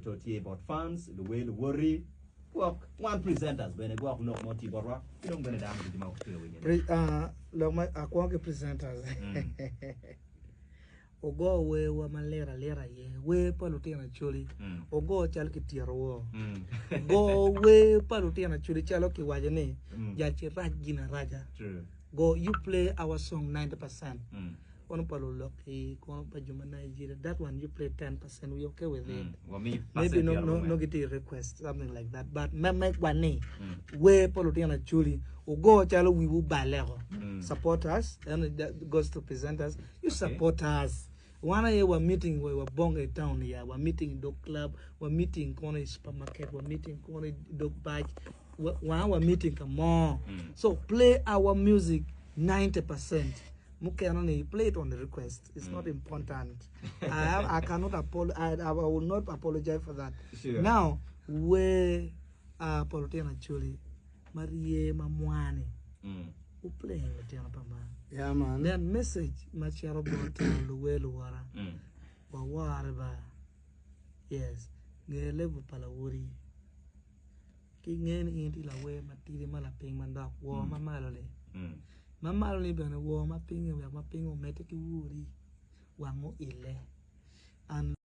to tye bot fans, luwer luwoti, gwok wan presenters bene gwok lok mo tye botwa ki dong bene dano ducu ma tye ka winyo ne. Lok ma akwongo ki presenters ogo werwa malit alita aye wer pa lutino Acholi ogo calo kityero wo go wer pa lutino Acholi calo kiwaco ni jac irac gin araca go you play our song 90% kono pa luloki kono pa jo ma Nigeria that one you play 10% we okay with it maybe no no no gitye request something like that but me megwa ni wer pa lutino Acholi ogo calo wiwu oballe ko support us and that goes to presenters You support us. Wan aye wa meeting wa wa bong i town ya, wa meeting i dog club, wa meeting kono i supermarket, wa meeting kono i dog bac, wa wa wa meeting ka mo. So play our music 90%. Mukene ni play it on the request. It's not important. I, I cannot apol I, I will not apologize for that. Sure. Now, we uh, pa lutino Acholi ma rye ma mwa-ni. Wuplaying litino pa man. Yeah, man. Then message ma cito bot luwer luwota. Wawore ba. Yes. Nge level pa lawoti. Ki nge ni in tye lawer matidi ma lapiny manok. Wor ma malo ni. Ma malo ni bene wor ma pinyi wek ma piny omedde ki wori wang oile. And.